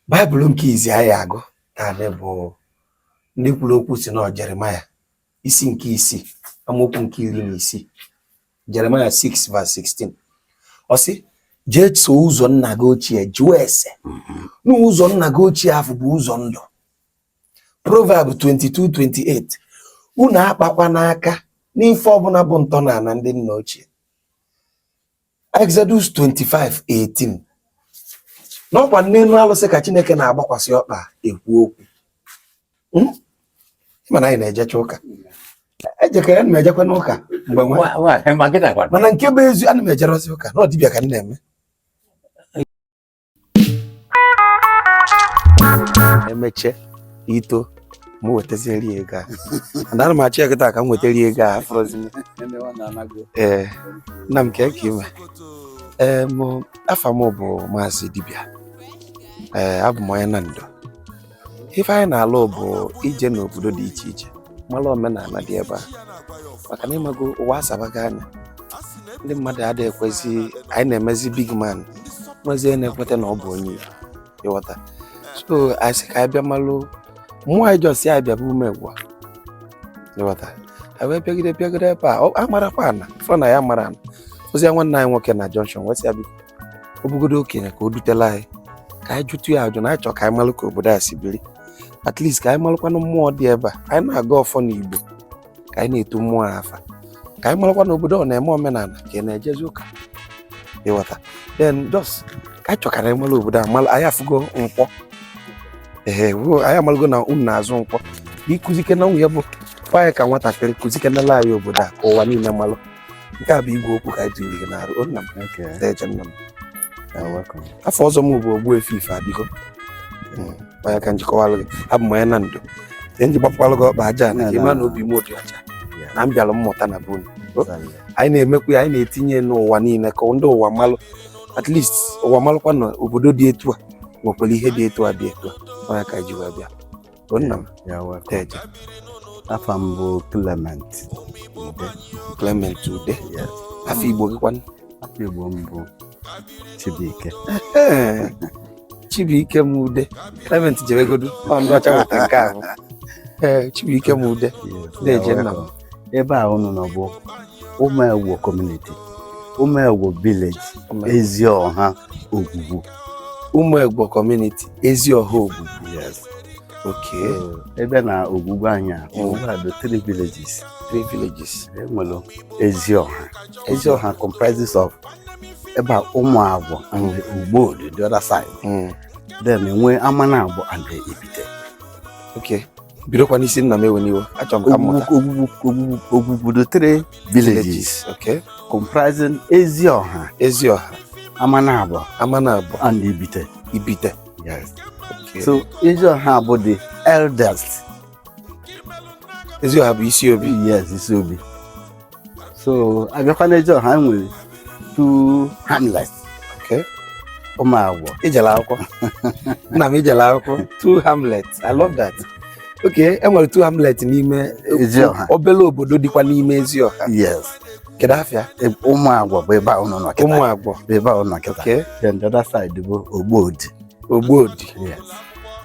Baịbụl nke izi anyị agụ taanị bụ ndị kwuru okwu si na Jeremaya isi nke 6, amaokwu nke 16. Jeremaya 6 verse 16, ọ sị, jee so ụzọ nna gị ochie, jụọ ese n'ụzọ nna gị ochie afụ bụ ụzọ ndụ. Proverb 22:28, unu akpakwana aka n'ife ọbụla bụ ntọala ndị nna ochie. Exodus 25:18, n'ọkwa n'elu alụsị ka Chineke na-agbakwasị ọkpa ekwu okwu. Mana anyị na-ejecha ụka, ejekere ana m ejekwa n'ụka mgbe nwa, mana nke bụ ezi ana m ejerozi ụka na ọ dibịa ka m na-eme. Emechie ito m wetazieri ego a, and ana m achọ ya kịta ka m wetara ego a afọrọzi m. Ee, nna m, ka ime ee m. Afa m bụ Maazị Dibịa. Ee, abụ m onye na Ndo. Ife anyị na-alụ bụ ije n'obodo dị iche iche mara omenala dị ebe a, maka na ịmago ụwa asabago anya, ndị mmadụ adịghị ekwezi. Anyị na-emezi big man nwezie na-ekweta na ọ bụ onye Igbo, ịghọta? So anyị sị ka anyị bịa malụ mmụọ anyị, just anyị bịa bụ Umegwu, ịghọta? Anyị wee bịagide bịagide ebe a, amarakwa ana fọ na ya mara ana ozi ya. Nwanne anyị nwoke na junction wee sị ya, biko, ọ bụgodo okenye ka o dutela anyị ka anyị jụtụ ya ajụ, na anyị chọrọ ka anyị malụ ka obodo a si biri, at least ka anyị malụkwanụ mmụọ dị ebe a. Anyị na-aga ọfọ n'Igbo ka anyị na-eto mmụọ afa, ka anyị malụkwa na obodo ọ na-eme omenala ka ị na-ejezi ụka, ịghọta? Then just ka anyị chọkara anyị malụ obodo a malụ. Anyị afụgo nkwọ. Ee, anyị amalụgo na unu na-azụ nkwọ. Ikuzike na nwunye bụ anyị ka nwatakịrị kuzikenela anyị obodo a ka ụwa niile malụ. Nke a bụ igwe okwu ka anyị tụrụ gị n'arụ. O nna m. Deje nna m. Afọ ọzọ m bụ Ogbuefi Ife Adịgo onye ka njikọwalụ gị. Abụ m onye na Ndo. Ihe nji gbapụkwalụ gị ọkpa aja na ka ị mara na obi m dị ọcha na m bịara mmụta na be unu. Anyị na-emekwa ya, anyị na-etinye n'ụwa niile ka ndị ụwa malụ, at least ụwa malụkwa na obodo dị etu a nwekwara ihe dị etu a dị etu a. Onye ka anyị ji wee bịa. O nna m. Deje. Afa m bụ Clement Ude. Clement Ude. Yes. Afọ Igbo gị kwanụ? Afa Igbo m bụ Chibuike. Ee, Chibuike m Ude. Clement jebegodu ọ ndị ọcha weta nke ahụ. Ee, Chibuike m Ude. Deje nna m. Ebe a unu nọ bụ Ụmụegwo community, Ụmụegwo village, Ezioha Ogwugwu. Ụmụegwo community, Ezioha Ogwugwu. Yes. Okay. Ebe na Ogwugwu anyị a, Ogwugwu a dị three villages. Three villages. Enwere Ezioha. Ezioha comprises of ebe a Ụmụagwọ and Ugbodi the other side. Then enwe Amanagbo and Ibite. Okay, bidokwa n'isi nna m, ewe n'iwe, achọrọ m ka m mụta. Ogwugwu, Ogwugwu, Ogwugwu the three villages comprising Ezioha, Ezioha, Amanagbo Amanagbo and Ibite. Ibite. Yes. Okay. So Ezioha bụ the eldest. Ezioha bụ isi obi. Yes, isi obi. So abịakwa n'Ezioha, e nwere two hamlets. Ụmụagwọ. Ijele akwụkwọ nna m, ijele akwụkwọ. Two hamlets, I love that. Okay, e nwere two hamlet n'ime Ezioha. Obere obodo dịkwa n'ime Ezioha. Yes. Kedu afịa? Ụmụagwọ bụ ebe a unu nọ kịta. Ụmụagwọ. Bụ ebe a unu nọ kịta. Then the other side bụ Ogbodi. Ogbodi. Yes.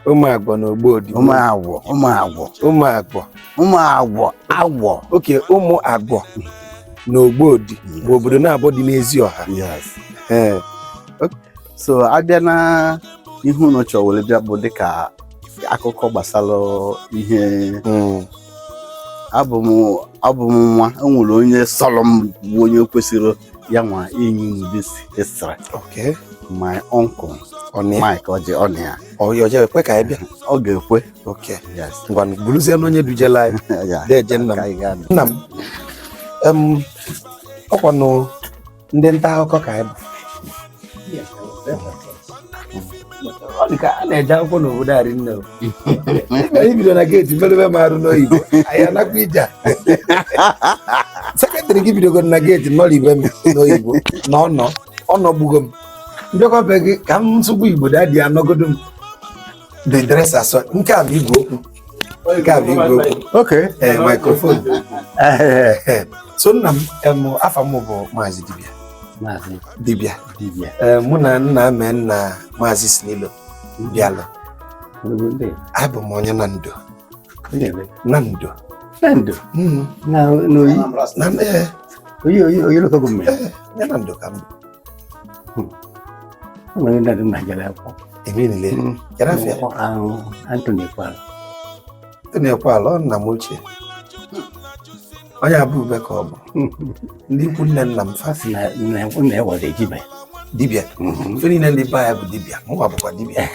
Ụmụagwọ na Ogbodi. Ụmụagwọ, Ụmụagwọ. Ụmụagwọ. Ụmụagwọ, agwọ. Okay, Ụmụagwọ na Ogbodi bụ obodo na-abụ dị n'Ezioha. Yes. Ee. So abịa na ihe unu chọrọ were bịa bụ dịka akụkọ gbasara ihe abụ m nwa e nwere onye sọrọ m bụ onye kwesịrị ya nwa inye unu this history. My uncle. Ọnịa. Mike Ọjị Ọnịa. Ọjọ ekwe ka anyị bịa? Ọ ga-ekwe. Okay. Yes. Ngwanụ, buruzie na onye dujela anyị. Deje nna m. Ka anyị gaa. Nna m, ọkwanụ ndị nta akụkọ ka anyị bụ. Ọ dị ka a na-eje akwụkwọ n'obodo a rinne o. Anyị bido na gate merebe m arụ n'oyibo, anyị anakwa ije a. Secretary gị bidogoro na gate nọrọ ibe m n'oyibo na ọ nọ ọ nọgbugo m mbịakwa be gị ka m nsogbu Igbo daddy anọgodo m the dress asọ. Nke a bụ igwe okwu, nke a bụ igwe okwu. Ee, microphone. So nna m, afa m bụ Maazị Dibịa. Maazị Dibịa. Dibịa. Ee, mụ na nna mee nna Maazị Sinilo. Bịalụ. Abụ m onye Nando. Nando. Nando? Na n'Oyi? Na ee. Oyi local government? Ee, onye Nando ka m bụ. Nwere Nando na jere akwụkwọ. Eminile. Kedu afịa? Ahụ Anthony Ekwala. Anthony Ekwala, ọ nna m ochie. Onye Abụbe ka ọ bụ. Ndị ikwu nne nna m fa. Sị na nna ya wara ejibe. Dibịa. Ife niile ndị be anyị bụ dibịa. Mụnwa bụkwa dibịa.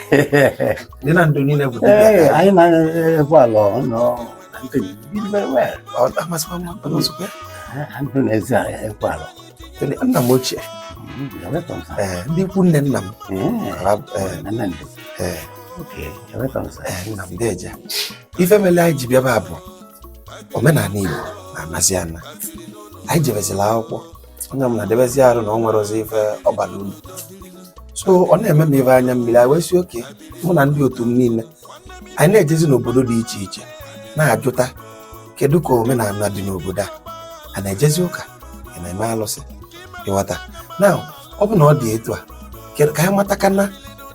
Ndị Nando niile bụ Ee, dibịa. anyị na-Ekwala nọ Anthony did very well. Ọ amasịkwa m amasịkwa ya. Anthony Eze Ekwala. Nna m ochie. You're welcome, sir. Ee, ndị ikwu nne nna m. Ee. Na Nando. Ee. Okay, you're welcome, sir. Ee, nna m deje. Ife mere anyị ji bịaba bụ omenala Igbo na-anazi ana. Anyị jebezila akwụkwọ. Onye ọbụla debezi arụ na ọ nwere ọzọ ife ọ bara uru. So ọ na-eme m ife anya mmiri, anyị wee sị oke mụ na ndị otu m niile anyị na-ejezi n'obodo dị iche iche na-ajụta kedu ka omenala dị n'obodo a, a na-ejezi ụka, a na-eme alụsị, ịghọta na ọ bụ na ọ dị etu a ka anyị matakana,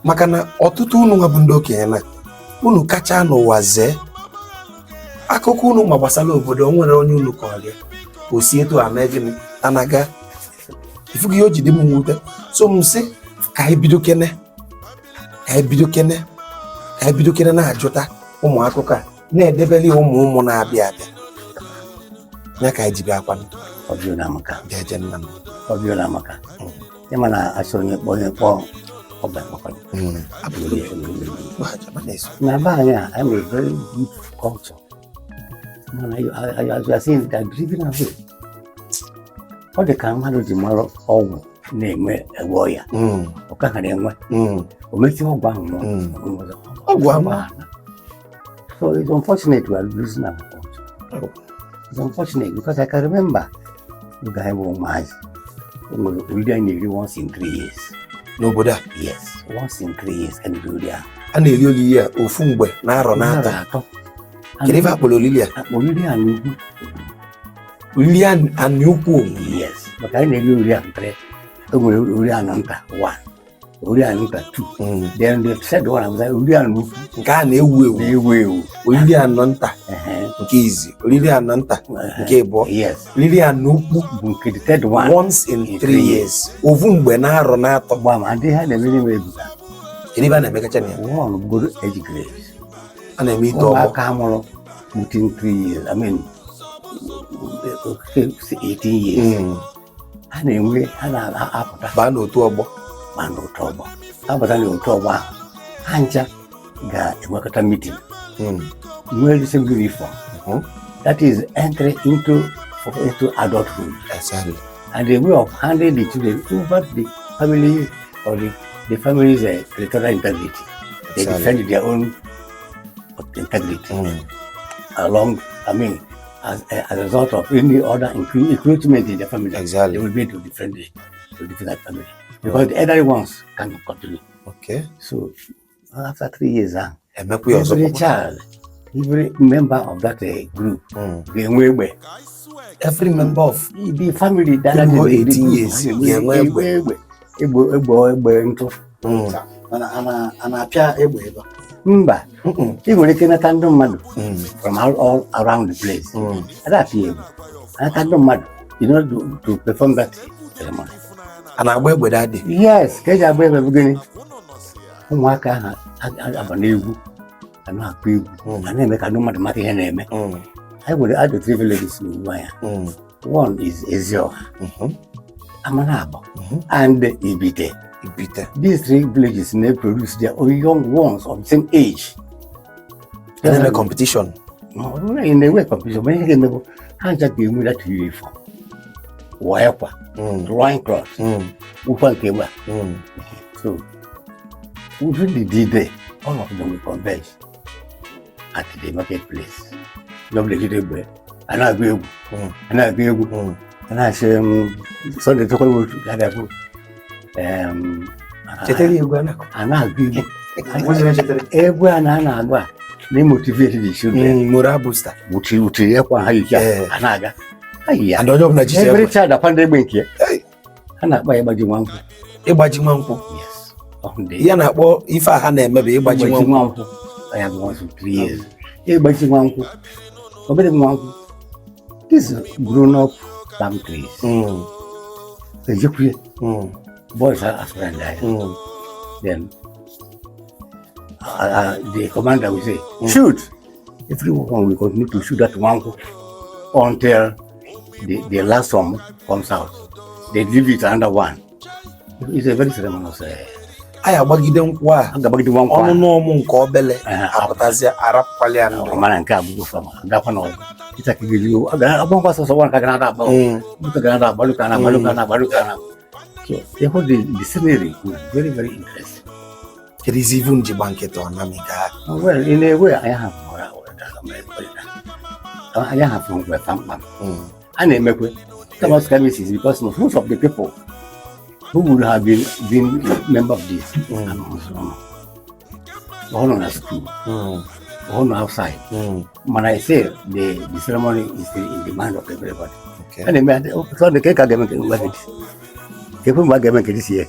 maka na ọtụtụ unu nwa bụ ndị okenye na unu kacha n'ụwa zee akụkọ unu ma gbasara obodo, o nwere onye unu kọrọ o si etu a mee gịnị anaga ifugo ihe o ji dị m mwute. So m sị ka anyị bido kene ka anyị bido kene ka anyị bido kene na-ajụta ụmụ akụkọ a na-edebeli ụmụ ụmụ na-abịa abịa ya ka anyị ji bịa akwanụ. Ọbịa na amaka. Jeje nna m. Ọbịa na amaka. Ịma na asị onye kpọọ onye kpọọ ọbịa kpọkọrọ. Na be anyị a, anyị nwere very good culture. Mana as you are saying, they are driving away. Ọ dị ka mmadụ ji mara ọgwụ na-eme egwe ọya. Ọ ka ghara enwe. O mechie ọgwụ ahụ nwụọ. Ọgwụ ahụ. So it's unfortunate we are losing our culture. It's unfortunate because I can remember oge anyị bụ ụmụazị. O nwere oriri anyị na-eri once in 3 years. N'obodo a? Yes, once in 3 years ka na-eri oriri ahụ. A na-eri oriri a ofu mgbe na arọ na-atọ. Atọ. Kedu ebe a kpọrọ oriri a? Akpọrọ oriri a n'ugwu. Oriri anị ukwu? Yes, maka anyị na-eri oriri a ntre. E nwere oriri anọ nta 1, oriri anọ nta 2. Then the third one was oriri anọ ukwu. Nke a na-ewu ewu. Na-ewu ewu. Oriri anọ nta nke izi, oriri anọ nta nke ịbụọ. Yes. Oriri anọ ukwu bụ nke the third one. Once in 3 years. Ofu mgbe na arọ na-atọ. Gba ma ndị ha na-eme n'ime ebuka. Kedu ebe a na-emekacha na ya? One bụgoro age grade. A na-eme ite ọgbọ. Ụmụaka amụrụ within 3 years, I mean 18 years. Ha na-enwe, ha na-apụta. Baa n'otu ọgbọ. Baa n'otu ọgbọ. Ha bata n'otu ọgbọ ahụ, ha ncha ga-enwekọta meeting. Nwee the same uniform. That is entry into adulthood. Exactly. And the way of handling the children over the family or the family's territorial integrity. They defend their own integrity. Along, I mean, as a result of any other encroachment in the family, exactly, they will be able to defend it, to defend that family. Because the elderly ones cannot continue. Okay. So after 3 years, every child, every member of that group, every member of the family that 18 years, mba, ị nwere ike nata ndị mmadụ from all around the place. Adapịa egbe, anata ndị mmadụ in order to perform that ceremony. A na-agba egbe dadị? Yes, ka eji agba egbe bụ gịnị? Ụmụaka ahụ aba n'egwu, a na-akụ egwu, a na-eme ka ndị mmadụ mata ihe na-eme. Anyị nwere adụ 3 villages n'ugwu anya. One is Ezioha, Amanabo, and Ibite. Ibite. These 3 villages they produce their own young ones of the same age. They have a competition. No, in a way competition. When you remember, how just the that uniform, wire, drawing cloth, So, within the day, all of them will converge at the marketplace. Lovely little boy. And I go, and I go, and I say, Sunday to go to egwu a na-agba na-emotivate the children. Moral booster. Wutiri ekwa ha yi a na-aga. And onye ọbụla ji Every child akwa ndị egbe nke ya. Ha na-akpa ịgbaji nwa nkwụ. Ịgbaji nwa nkwụ? Yes. Ihe a na-akpọ ife a ha na-eme bụ ịgbaji nwa ịgbaji nwa nkwụ. Ya bụ once in 3 years, ịgbaji nwa nkwụ, obere nwa nkwụ, this grown up palm trees. Ejekwu boys are asking there. Then the commander will say, "Shoot." Everyone will continue to shoot that one until the last one comes out. They leave it another one. It's a very ceremonious. Anyị agbagide nkwụ a. A ga-agbagide nwa nkwụ. Ọnụnụ ọmụ nke obele apụtazie, arapụkwala ya ndụ. Ọ mara nke a bụgo fama agakwa n'ọzọ. Ịta ka ga-eji agba nkwa sọsọ nwa ka ga na-agba. Luka ga na-agba, luka na-agba, luka na-agba, luka na-agba. So therefore the scenery was very, very interesting. Kedu izi ivu nji gba nkịta ọ na gaa? Well, in a way, anyị hapụrụ anyị hapụrụ mgbe kpamkpam. A na-emekwe some skirmishes because most of the people who would have been member of this ọ nọ na school, ọ nọ outside. Mana I say the ceremony is still in the mind of everybody. A na-eme so dị ka ga-eme nke mgbe ka ekwe mgbe a ga-eme nke this year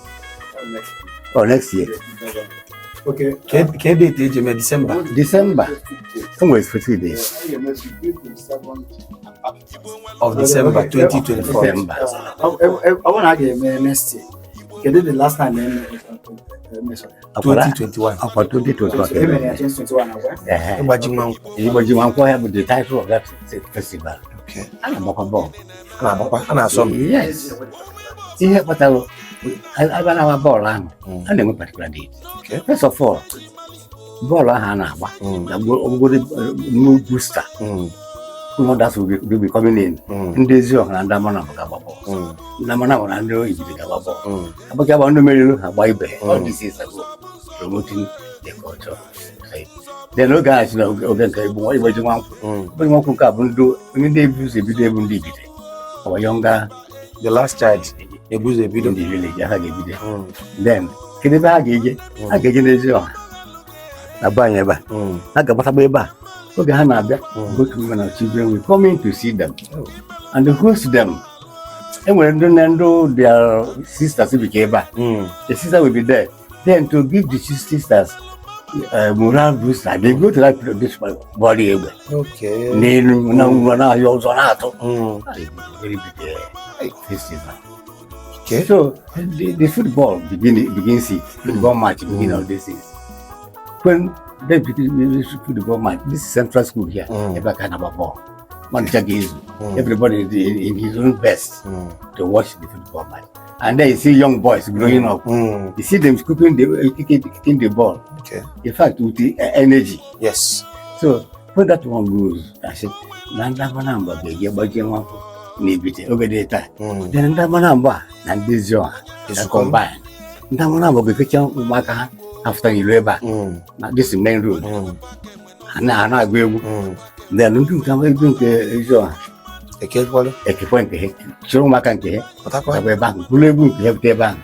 or next year. Okay. Ka date eji eme December? December, o nwere 50 days. Of December 2024. December. Ọ bụrụ na a ga-eme next year, kedu the last time emesọrọ ya? 2021. Akwa 2021. Emere ya 2021 agwa. Ehe. Ịgbaji nwa nkwụ. Ịgbaji nwa nkwụ ya bụ the title of that festival. A na-agbakwa bọọlụ. A na-agbakwa, a na-asọ mpi. Yes, ihe kpatara abịa na-agba bọọlụ ahụ, a na-enwe particular date. First of all, bọọlụ ahụ a na-agba ọbụgoro new booster, others will be coming in. Ndị ezi ọha na ndị amana ga-agba bọọlụ, ndị amana na ndị Ibite ga-agba bọọlụ, agbakị agba, ndị meriri ha agba ibe. All this is about promoting the culture. Then oge a si na oge nke igbaji nwa nkwụ, igbaji nwa nkwụ nke a bụ ndị onye ndị ebu ụzọ ebido ebu ndị Ibite, our younger. The last child ebu ụzọ ebido. Ndị village ha ga-ebido. Then kedu ebe ha ga-eje? Ha ga-eje n'ezi ọha na be anyị ebe a. Ha ga-agbatakwa ebe a oge ha na-abịa. Both women and children will come in to see them and host them. E nwere ndị na ndị their sisters bi ebe a. The sister will be there then to give the sisters moral booster. They go to that this body egbe n'elu na ngwa na-ahịa ọzọ na-atụ. Very big festival. So the football begins it. Football match begin all these things. When they begin the football match, this is central school here. Ebe ka na ball. Man check is everybody is in his own best to watch the football match. And then you see young boys growing up. You see them scooping the kicking the ball. In fact, with the energy. So when that one goes, I said, na ndị Amanamba ga-eje gbajie nwa nkwụ n'Ibite oge dị taa. Then ndị Amanamba na ndị ezi ọha na combine. Ndị Amanamba ga-ekecha ụmụaka ha afụta n'ilo ebe a na this main road. Ha na-agba egwu. Then ndị nke egwu nke ezi ọha Ekekwalụ. Ekekwe nke ha, chịrị ụmụaka nke ha Pụtakwa. pụtakwa ebe ahụ, bụrụ egwu nke ha pụta ebe ahụ.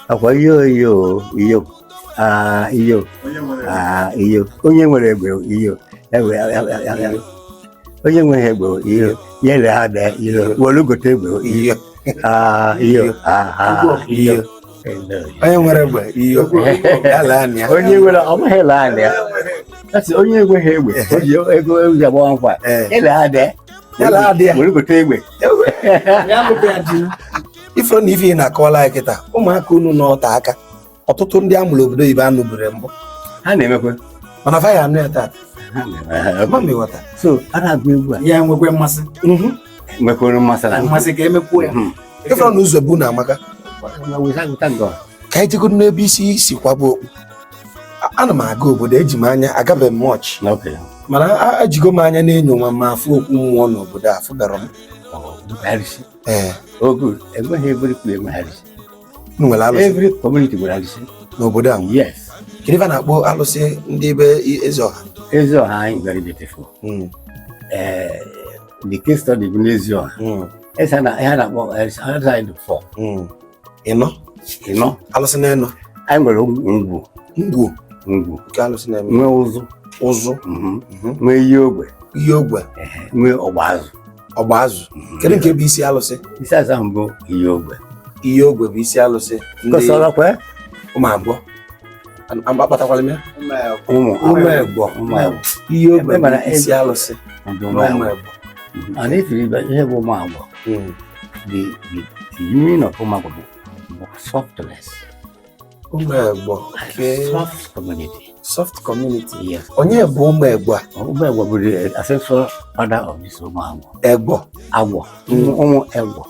Akwa iyo iyo iyo ah iyo ah iyo, onye nwere egbe iyo egbe onye nwere egbe iyo nyere ha da iyo were gote egbe iyo ah iyo ah ah iyo. Onye nwere egbe iyo ya laa na ya. Onye nwere ọ maghị ele anya ya. Asị onye enweghị egbe o ji ego eji agbawa nkwa ele ha dị. Ya laa dị ya. Were gote egbe. Ifuru na ife ị na-akọwala anyị kịta, ụmụaka unu n'ọta aka, ọtụtụ ndị a mụrụ obodo oyibo anụbere mbụ. Ha na-emekwe. Mana fa ya anụ ya tata. Ha na-eme. Ma m ịghọta. So a na-agụ egwu a. Ya nwekwe mmasị. Nwekwara mmasị na mmasị ka emekwuo ya. Ifuru na ụzọ bụ na amaka. We thank God. Ka anyị jegodo n'ebe isi si kwaba okpu. Ana m aga obodo, eji m anya agabeghị m much. Mana ejigo m anya na-enyo nwa ma afụ okwu mmụọ n'obodo a afụbara m. Oh, arụsị. Ee. Oh, good. Enweghị every kwuru enweghị arụsị. M nwere alụsị. Every community nwere arụsị. N'obodo a? Yes. Kedu ife a na-akpọ alụsị ndị be eze ọha? Ezi ọha anyị very beautiful. The case study bụ n'ezi ọha. Eze na ihe a na-akpọ arụsị anyị dị four. Ịnọ? Ịnọ. Alụsị na ịnọ. Anyị nwere ngwu. Ngwu. Ngwu. Nke alụsị na-eme. Nwee ụzụ. Ụzụ. Nwee ihe ogbe. Ihe ogbe. Nwee ọgba azụ. Ọgba azụ. Kedu nke bụ isi alụsị? Isi azụ ahụ bụ ihe ogbe. Ihe ogbe bụ isi alụsị. Kọsọrọ kwe. Ụmụ abụọ. Akpatakwala m ya. Ụmụ Ụmụ Egbo. Ụmụ Egbo. Iyi Ogbe Ebe mana bụ isi alụsị Ndị na ụmụ ụmụ Egbo. Egbo. And if you ihe bụ ụmụ Agbo, the meaning of ụmụ Agbo bụ softness. Ụmụ Egbo. Okay. Soft community. Soft community. Yes. Onye bụ ụmụ Egbo a? Ụmụ Egbo bụ the ancestral father of this ụmụ Agbo. Egbo. Agbo. Ụmụ Egbo.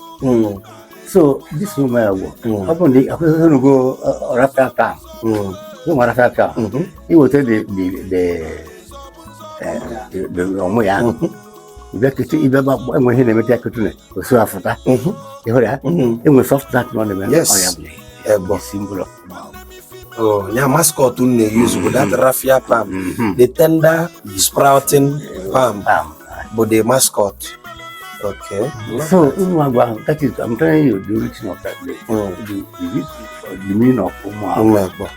So this ụmụ Egbo, ọ bụ na akwụsịrịgo raffia palm. Ụmụ raffia palm. Iweta the ọmụ ya ahụ. Ịbịa kịtị ịbịa enwe ihe na-emeta ya kịtị na osu afụta. Ị hụrụ ya? Enwe soft that nọ na-eme. Yes. Ọ ya bụ Egbo. the symbol of ụmụ Agbo. Oh, ya mascot unu na-use bụ that raffia palm. The tender sprouting palm Palm. bụ the mascot. Okay. So ụmụ Agbo ahụ, that is, I'm telling you the origin of that place. The meaning of ụmụ Agbo. Ụmụ Egbo.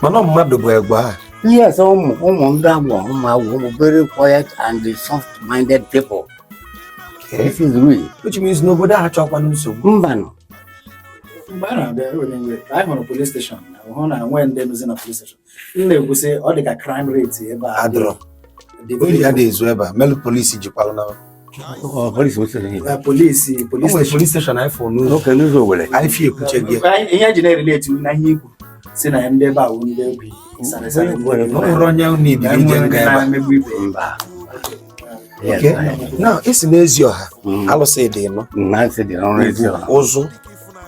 Mana ọ mmadụ bụ Egbo a. Yes, ụmụ ndị Agbo, ụmụ Agbo, ụmụ very quiet and soft-minded people. Okay. This is we. Which means n'obodo a achọkwana nsogbu. Mbanụ. Mgbe a na-abịa ewere iwe, anyị hụrụ police station, hụ na nwee ndị nọzi na police station. M na-ekwusị ọ dị ka crime rate ebe a Adịrọ. dị Ori ya na-ezu ebe a. Melụ polisi jikwalụ na. Ọ polisi nwesịrị ihe. Polisi O police nwere station. police station anyị fụrụ n'ụzọ. Oke n'ụzọ Owerri. Anyị fi ekwuche gị. Ihe eji na-erelate na ihe ikwu si na ndị ebe a wụ ndị obi sara sara. O nwere onye na-ebiri ije nga ebe a. Na-emegbu ibe ya. Mba. Yes, Okay. Now, isi n'ezi ọha, alụsị dị nọ. Nancy dị n'ọrụ ezi ọha. Ụzụ,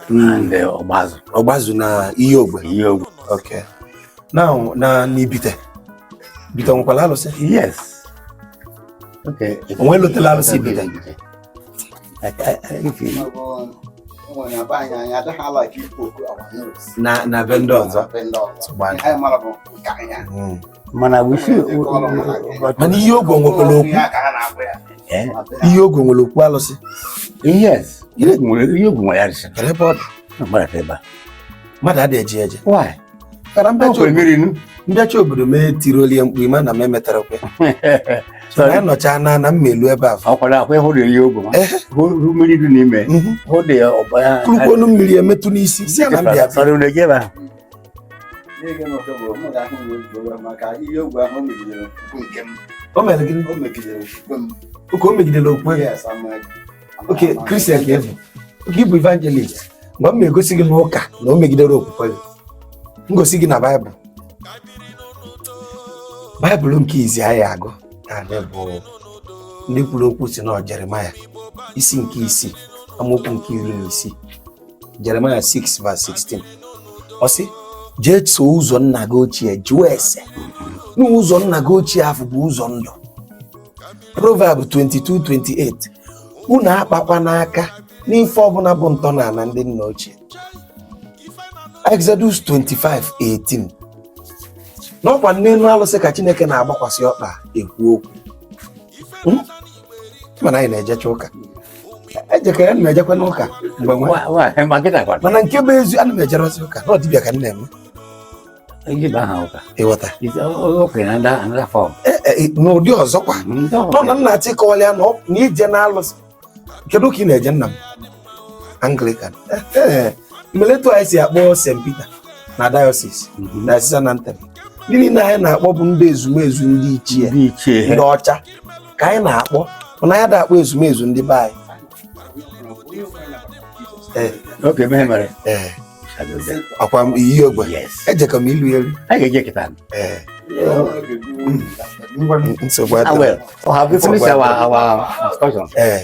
And Ọgbazụ. Ọgbazụ na Iyi Ogbe. Iyi Ogbe. Okay. Now, na n'Ibite. Bite nwekwara alụsị? Yes. Okay. Onwe lotela alụsị Ibite? If you- Nwere na be anyị, anyị adịghị ala ikwu okwu our nose. Na be ndị ọzọ. Be ndị ọzọ. Gbaa. Ihe anyị mara bụ nke anyị a. Mana we should, but, Mana Iyi Ogbe nwekwara okwu. Ya ka ha na-agwa ya. Eh? Iyi Ogbe nwere okwu alụsị. Yes. Ihe Ogbe nwere alụsị. Kedu ebe ọ dị? Mmadụ ebe a. Mmadụ adịghị eje eje. Why? Kara O mbịacha kwere mmiri nu. mbịacha obodo mee tirolie mkpu ịma na m emetara kwe. So anyị nọcha na mmelu ebe a. Ọ kwara akwa ịhụ dị Iyi Ogbe ma. Eh. Hụ mmiri dị n'ime. Hụ dị ọba ya. Kurukwonu mmiri emetụ n'isi si ya na mbịa. Sọrọ unu eje ebe ahụ. Ihe ga-eme oke bụ mụ ga-ahụ mgbe o ji maka Iyi Ogbe ahụ, o megidere okwukwe nke m. O mere gịnị? O megidere okwukwe m. Oke o megidere okwukwe gị. Yes, Okay, Christian ka ị bụ. Okay, ị bụ evangelist. Mgbe m na-egosi gị n'ụka na o megidere okwukwe gị, m gosi gị na Baịbụl. Baịbụl nke izi anyị agụ naanị bụ ndị kwuru okwu si na Jeremaya isi nke 6, amaokwu nke 16. Jeremaya 6 verse 16. Ọ sị, jee so ụzọ nna gị ochie, jụọ ese n'ụzọ nna gị ochie ahụ bụ ụzọ ndụ. Proverb 22:28, unu akpakwa n'aka n'ife ọbụla bụ ntọala ndị nna ochie. Exodus 25:18, n'ọkwa n'elu alụsị ka Chineke na-agbakwasị ọkpa ekwu okwu. Mana anyị na-ejecha ụka, ejekara ana m ejekwa n'ụka mgbe nwa. Why? Ma gịnị kwa? Mana nke bụ ezi, ana m ejerozi ụka na ọdịbịa ka m na-eme. Iji bụ aha ụka. Ịghọta? It's okay, another form. Ee, n'ụdị ọzọkwa nọ na nna achị kọwara ya na na ije na-alụsị. Kedu ka ị na-eje, nna m? Anglican. Ee, meletu anyị si akpọ St. Peter na diocese, diocesan anthem, ndị niile anyị na-akpọ bụ ndị ezumezu, ndị ichie. Ndị ichie. Ndị ọcha ka anyị na-akpọ, mana anyị da-akpọ ezumezu ndị be anyị. Ee. Okay, mere mere. Ee, ọkwa m Iyi Ogbe. Yes. Ejekọ m ilu elu. Anyị ga-eje kịta. Ee, nsogbu Ah, adịrọ. well, oh, have we finished our discussion? Ee,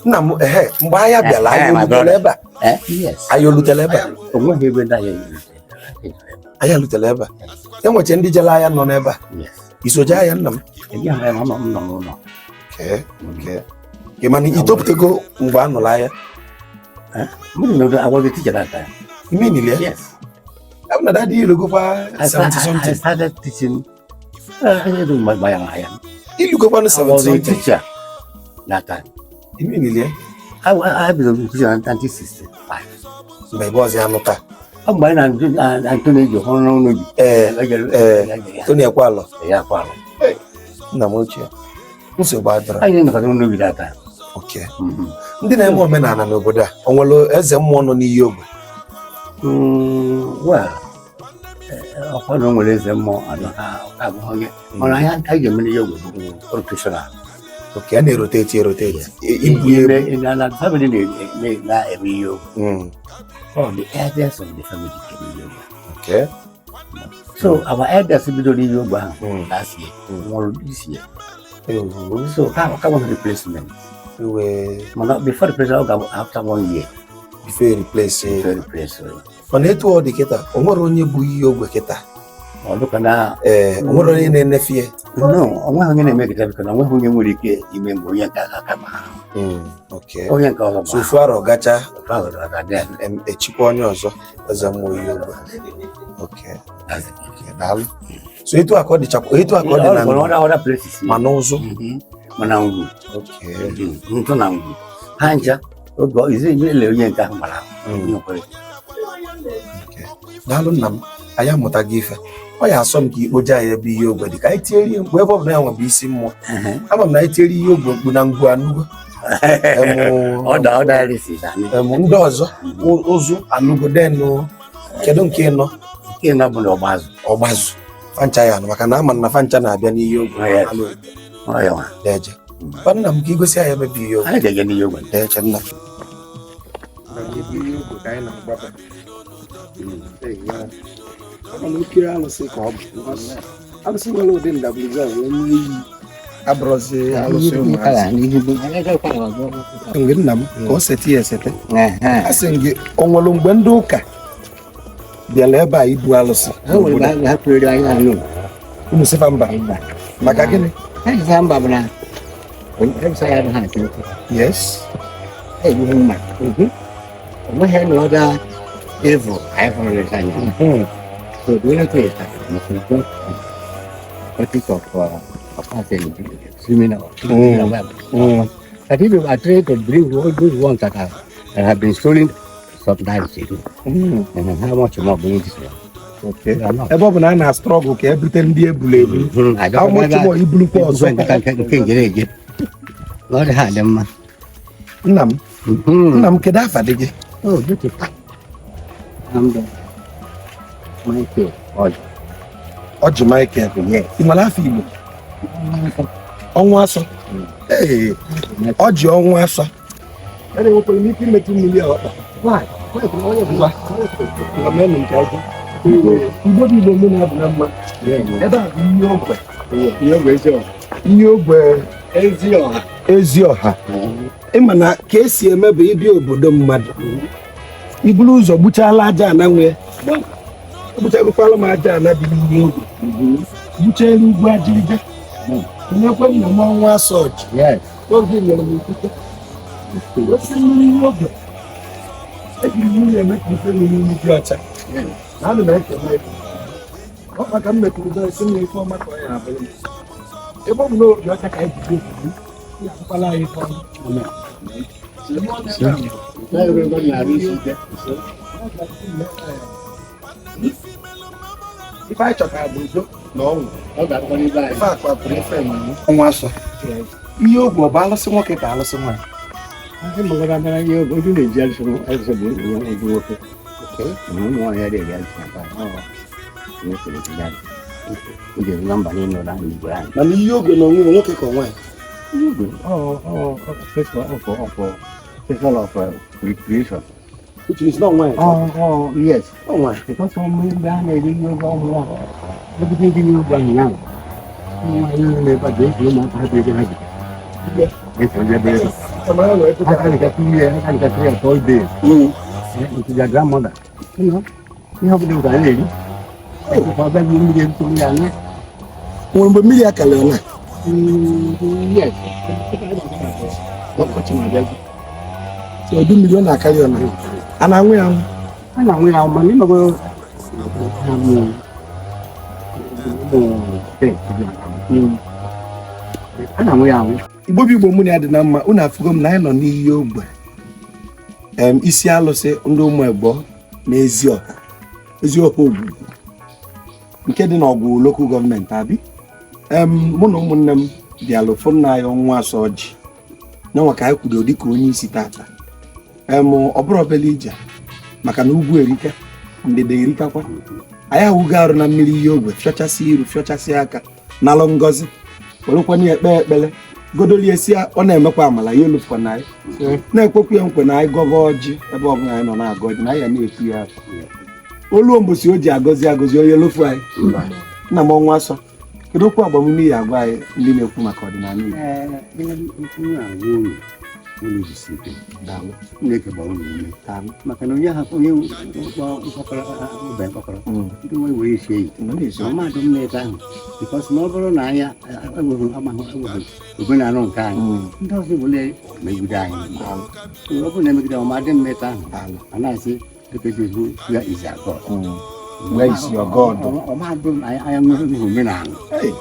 nna m, ehe, mgbe agha bịara, anyị My olutere brother. ebe a? Eh? Yes. Anyị olutere ebe a? O nweghị ebe ndị anyị Anyị elutere ebe a, enweche ndị jere agha nọ n'ebe a. Yes. Isoje agha, nna m? Eji ahụ ya ma m nọ n'ụlọ. Okay. Ị mana itopụtago mgbe a nụrụ agha? M nọ, I was a teacher that time. Ime niile ya? Yes. Abụ na daddy ilugokwa I, 70 I something. started teaching. I do my my my. Ilugokwanụ I was 70 a something. teacher that time. Ime niile ya? I was a teacher in 1965. Mgbe ebe ọzọ ya nụ taa. Ọ mgbe anyị na Antoni ji hụrụ n'obi. Ee, Tony Ekwalọ. Ya kwalụ. Nna m ochie, nsogbu adịrọ. Anyị nọkọta n'obi that time. Okay. Ndị na-eme omenala n'obodo a, o nwere eze mmụọ nọ n'Iyi Ogbe? Well, Ọkwa na o nwere eze mmụọ anọ ha ọ abụghị onye mana anyị anyị ga-eme ihe ogwe bụ rotational. Okay, a na-erotate erotate. Ibu Ime ebu. na family na-eme ihe ogwe. All the elders of the family ga-eme ihe ogwe. So our elders bidoro ihe ogwe ahụ last year nwụrụ this year. So ka nwere replacement. Iwe. Mana before replacement, ọ ga-abụ after one year. Before replace. Before replace. Mana etu ọ dị kịta, o nwere onye bụ ihe ogwe kịta? Ọ dịka na Ee, o nwere onye na-enefe ya? No, o nweghị onye na-eme kịta biko na onweghị onye nwere ike ime mgbe onye nke aka ma onye nke ọzọ So ofu arọ gacha, ma echikwa onye ọzọ eze mmụọ ihe ogwe. Okay. Okay, daalụ. So etu a ka ọ dịchakwa, etu a ka ọ dị na ndụ, other places ma n'ụzụ. Mana ngwu ntụ na ngwu ha ncha oge izi ele onye nke ahụ gbara onye kwere. Daalụ nna m, anyị amụtaghị ife. Ọ ya asọ m ka ikpoje anyị ebe ihe ogwe dị ka anyị tiere mkpu, ebe ọ bụ na ya nwe bụ isi mmụọ. Ama m na anyị tiere ihe ogwe mkpu na ngwu anụgo. Ọda ọda resi anyị. Ndị ọzọ ụzụ anụgo, denụ kedu nke ịnọ? Nke nọ bụ na ọgbazụ. Ọgbazụ fancha ya anụ, maka na ama m na fancha na-abịa n'ihe ogwe. Yes. Anụ. Ọ ya nwa. Deje. Gwa nna m ka igosi anyị ebe bụ ihe ogwe. Anyị ga-eje n'ihe ogwe. Deje nna. Ọ na oke alụsị ka ọ bụ alụsị nwere ụdị ndagwurugwu a wee nwee iyi Abụrụzi alụsị ụmụazị. Mgbe nna m ka o sete ya esete, a sị m gị, o nwere mgbe ndị ụka bịara ebe a ibu alụsị n'obodo a? Unu sịfa mba maka gịnị? Mba bụ na ya adịghị achọ okwu. Egbughị mma onweghị na ọda evil anyị hụrụ n'anya anya. So the only thing is that we should go topic of us and criminal, criminal web. But if you are trying to bring all those ones that have been stolen sometimes, you do. And how much more bring this one? Okay. You are not. Ebe ọ bụ na a na-astruggle ka ebute ndị ebulu ebu, I how don't much more ibulukwa ọzọ? Nke njere eje. Ọ dị ha dị mma. Nna m, nna m, kedu afa dị gị? Oh, beautiful. I'm the Michael. Oh, Ọjị Michael. Yes. Ị nwere afọ Igbo? Ọnwa asọ. Ee, ọjị ọnwa asọ. E nwekwara m ike imetụ mmiri a ọkpa? Why? Ngwa. Ngwa, meenụ nke ọjị. Igbo bụ Igbo, mụ na-abụ na mma. Ebe a bụ ihe ogwe. Ihe ogwe ezi ọha. Ihe ogwe. Ezi ọha. Ezi ọha. Ịma na ka esi eme bụ ịbịa obodo mmadụ, iburu ụzọ gbuchala aja ana nwee, egbuchagokwala m aja ana dị n'ihe ogwe, gbuchaa ugwu ajịrịja, nyekwe nna m ọnwa asọ ọjị. Oge nyere m ikike osi mmiri ihe ogwe ejiri mmiri eme ka ife mmiri imi dị ọcha na ana m ekele gị. Ọ maka m metụrụ gị esi m ife ọma ka ọ ya abụrụ m, ebe ọ bụ na obi ọcha ka anyị ji bịa obodo ya abụkwala anyị ife ọma. Ife anyị chọtara bụ udo na ọṅụ. Ife akpa pụrụ ife enwe ọnwa asọ. Ihe ogwe ọ bụ alụsị nwoke ka alụsị nwaanyị? Ndị mụrụ abịara ihe oge ojú na-eji alụsị alụsị bụ ojú nwoke. Ụmụ nwaanyị adịghị eji alụsị aka. Ọ nwoke na-eji alụsị. Oge na mba niile na Igbo anyị. Mana ihe ogwe na onwe ya, nwoke ka nwaanyị? Igwe, ọ festival of festival of recreation. Which is not nwaanyị. Oh, yes. Ọ nwaanyị. Because ụmụ mgbe a na-eri ihe oge ọhụrụ ahụ, ebute ndị n'ugwu ahụ ya. Ụmụ nwaanyị niile na-ebe a ga-eji ụmụaka ha ebe ha ji. Eso ndị ebe ego. Kama ha wee Ha ka na-ekwu ya, ha ka na-ekwu ya all day. Into their grandmother. Ihe ọbụla ụka na-eri. Ọ bịa mmiri ntụ ya anya. Nwere mgbe mmiri akara na Yes. Ọkọchị na-abịa. Ọdụ mmiri ọ na-akarị ọ na a na-anwụ ya anwụ? A na-anwụ ya mana ịmago ha mụ ụmụ a na-anwụ ya anwụ. Igbo bụ Igbo, mụ na ya dị na mma. Unu afụgo m na anyị nọ n'iyi ogbe isi alụsị ndị ụmụ egbo na ezi ọha, ezi ọha ogwugwu nke dị n'ọgwụ local government abi. Mụ na ụmụnne m bịara ụfụ nna anyị ọnwa asọ ọjị nyanwa ka anyị kwudo dịka onye isi tata. Ọ bụrụ obele ije, maka na ugwu erika, ndịda erikakwa. Anyị awụgo arụ na mmiri iyi ogwe, fịọchasị iru, fịọchasị aka, nalụ ngọzi, werekwana ya ekpe ekpele, godolie si ya, ọ na-emekwa amala ya olufukwa na anyị na-ekwekwu ya nkwe na anyị gọva ọjị ebe ọbụla anyị nọ na-agọ ọjị na anyị ya na-ekwu ya afọ oluo mbosi o ji agọzi agọzi onye lofu anyị. Nna m, ọnwa asọ, kedu okwu agbamume ya agwa anyị ndị na-ekwu maka ọdịnala Igbo? Ee, ihe m na-agwa unu, unu jisi ike. Daalụ. Chineke gbara unu ume. Daalụ. Maka na onye ha onye mkpọkọrọ ụbe mkpọkọrọ ndị nwe were isi eyi Nọ n'eziokwu. ọmadụ m na-ebe ahụ, because na ọ bụrụ na anyị enweghị amaghị enweghị omenala nke anyị, ndị ọzọ were megide anyị. Daalụ. So, ọ bụrụ na emegide ọmadị m na-ete ahụ, Daalụ. a na-asị dịka esi ekwu, "Where is our God?" Where is your God? Ọmadụ m anyị anyị enweghị omenala. Hey.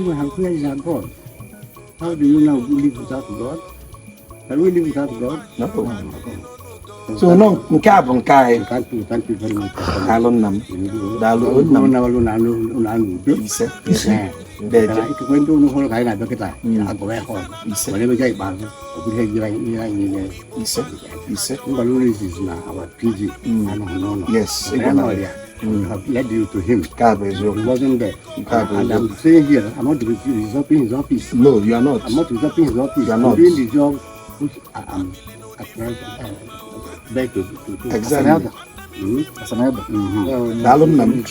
We have, where is our God? How do you now live without God? Can we live without God? No. So nọ nke a bụ nke anyị. Thank you, thank you very much. Daalụ, nna m. Daalụ, nna m. Nna m. Ise, ise. Deje. Ikekwe ndị unu hụrụ ka anyị na-abịa kịta agụwa ya ọzọ. Ise. Mana emecha ikpeazụ, ọ bụrụ ihe jiri anyị ihe anyị niile. Ise, ise. Ngwara ụlọ izizi na our PG anọghị n'ụlọ. Yes. Maka ya nọrọ ya, we have led you to him. Nke a bụ eziokwu. He wasn't there. Nke a bụ And I'm eziokwu. saying here, I'm not usurping his office. No, you are not. I'm not usurping his office. You are I'm not. doing the job which I am authorized, beg to do. Exactly. As an elder. Daalụ, nna m.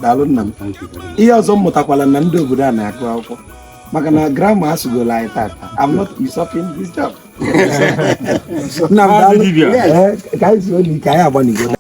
Daalụ, nna m. Thank you very much. Ihe ọzọ m mụtakwala na ndị obodo a na-agụ akwụkwọ maka na grammar asụgolo anyị tata. I'm not usurping his job. Nna m, daalụ. Yes. Ee, ka anyị zuo n'ike, anyị agbanigo.